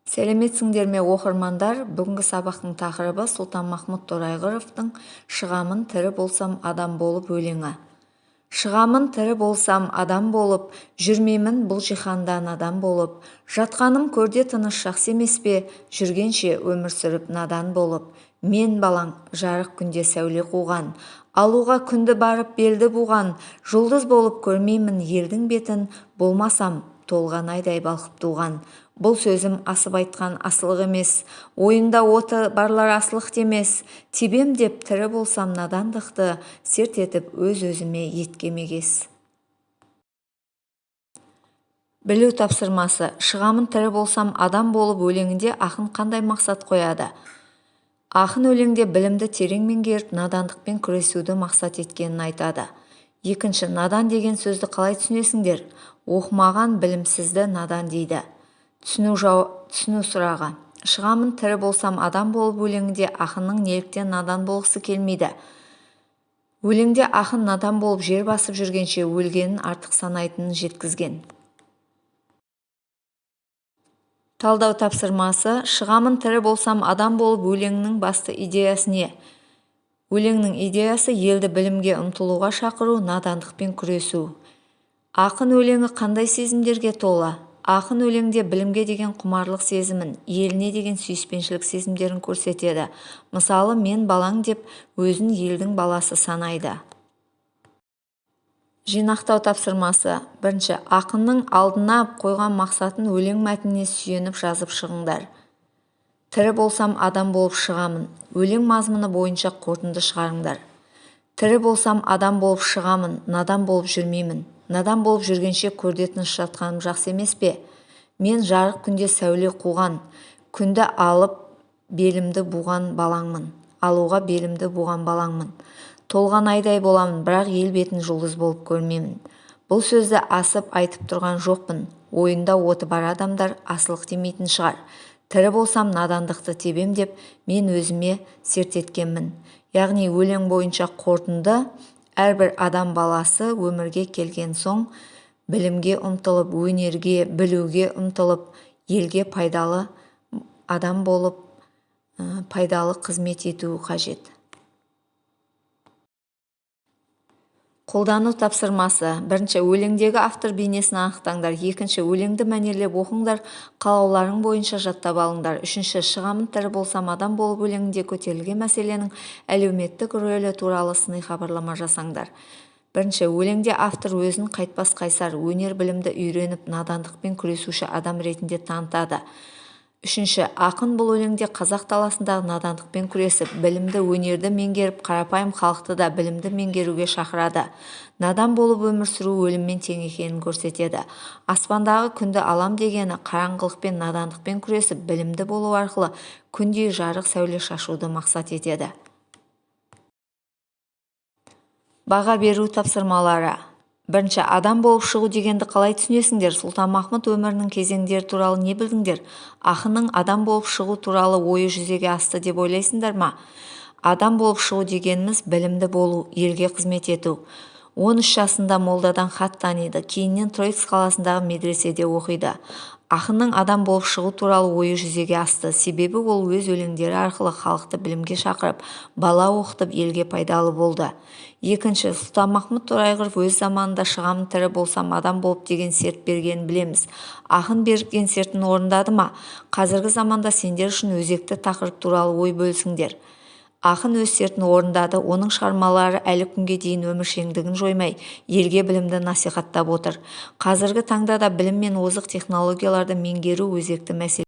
Сәлеметсіңдер ме, оқырмандар! Бүгінгі сабақтың тақырыбы: Сұлтанмахмұт Торайғыровтың «Шығамын тірі болсам адам болып» өлеңі. Шығамын тірі болсам адам болып, жүрмеймін бұл жиһанда надан болып. Жатқаным көрде тыныш жақсы емес пе, жүргенше өмір сүріп надан болып? Мен балаң, жарық күнде сәуле қуған, алуға күнді барып белді буған. Жұлдыз болып көрмеймін елдің бетін, болмасам толған айдай балқып туған. Бұл сөзім асып айтқан асылық емес, ойында оты барлар асылық демес. Тебем деп тірі болсам надандықты, серт етіп өз-өзіме еткем егес. Білу тапсырмасы: «Шығамын тірі болсам адам болып» өлеңінде ақын қандай мақсат қояды? Ақын өлеңде білімді терең меңгеріп, надандықпен күресуді мақсат еткенін айтады. Екінші, надан деген сөзді қалай түсінесіңдер? Оқымаған, білімсізді надан дейді. Түсіну сұрағы: «Шығамын тірі болсам адам болып» өлеңінде ақынның неліктен надан болғысы келмейді? Өлеңде ақын надан болып жер басып жүргенше, өлгенін артық санайтынын жеткізген. Талдау тапсырмасы: «Шығамын тірі болсам адам болып» өлеңінің басты идеясы не? Өлеңнің идеясы: елді білімге ұмтылуға шақыру, надандықпен күресу. Ақын өлеңі қандай сезімдерге толы? Ақын өлеңде білімге деген құмарлық сезімін, еліне деген сүйіспеншілік сезімдерін көрсетеді. Мысалы, «мен балаң» деп өзін елдің баласы санайды. Жинақтау тапсырмасы. Бірінші, ақынның алдына қойған мақсатын өлең мәтініне сүйеніп жазып шығыңдар. «Тірі болсам адам болып шығамын». Өлең мазмұны бойынша қорытынды шығарыңдар. Тірі болсам адам болып шығамын, надан болып жүрмеймін. Надан болып жүргенше, көрде тыныш жатқаным жақсы емес пе? Мен жарық күнде сәуле қуған, күнді алып белімді буған балаңмын. Алуға белімді буған балаңмын. Толған айдай боламын, бірақ ел бетін жұлдыз болып көрмеймін. Бұл сөзді асып айтып тұрған жоқпын. Ойында оты бар адамдар асылық демейтін шығар. Тірі болсам надандықты тебем деп мен өзіме серт еткенмін. Яғни өлең бойынша қорытынды: әрбір адам баласы өмірге келген соң білімге ұмтылып, өнерге, білуге ұмтылып, елге пайдалы адам болып, пайдалы қызмет етуі қажет. Қолдану тапсырмасы. Бірінші, өлеңдегі автор бейнесін анықтаңдар. Екінші, өлеңді мәнерлеп оқыңдар, қалауларың бойынша жаттап алыңдар. Үшінші, «Шығамын тірі болсам адам болып» өлеңінде көтерілген мәселенің әлеуметтік рөлі туралы сыни хабарлама жасаңдар. Бірінші, өлеңде автор өзін қайтпас қайсар, өнер білімді үйреніп, надандықпен күресуші адам ретінде танытады. Үшінші, ақын бұл өлеңде қазақ даласындағы надандықпен күресіп, білімді, өнерді меңгеріп, қарапайым халықты да білімді меңгеруге шақырады. Надан болып өмір сүру өліммен тең екенін көрсетеді. Аспандағы күнді алам дегені қараңғылықпен, надандықпен күресіп, білімді болу арқылы күндей жарық сәуле шашуды мақсат етеді. Баға беру тапсырмалары. Бірінші, адам болып шығу дегенді қалай түсінесіңдер? Сұлтанмахмұт өмірінің кезеңдері туралы не білдіңдер? Ақынның адам болып шығу туралы ойы жүзеге асты деп ойлайсыңдар ма? Адам болып шығу дегеніміз – білімді болу, елге қызмет ету. 13 жасында молдадан хат таниды, кейіннен Троицк қаласындағы медреседе оқиды. Ақынның адам болып шығу туралы ойы жүзеге асты, себебі ол өз өлеңдері арқылы халықты білімге шақырып, бала оқытып, елге пайдалы болды. Екінші, Сұлтанмахмұт Торайғыров өз заманында «Шығамын тірі болсам адам болып» деген серт бергенін білеміз. Ақын берген сертін орындады ма? Қазіргі заманда сендер үшін өзекті тақырып туралы ой бөлісіңдер. Ақын өз сертін орындады. Оның шығармалары әлі күнге дейін өміршеңдігін жоймай, елге білімді насихаттап отыр. Қазіргі таңда да білім мен озық технологияларды меңгеру өзекті мәселе.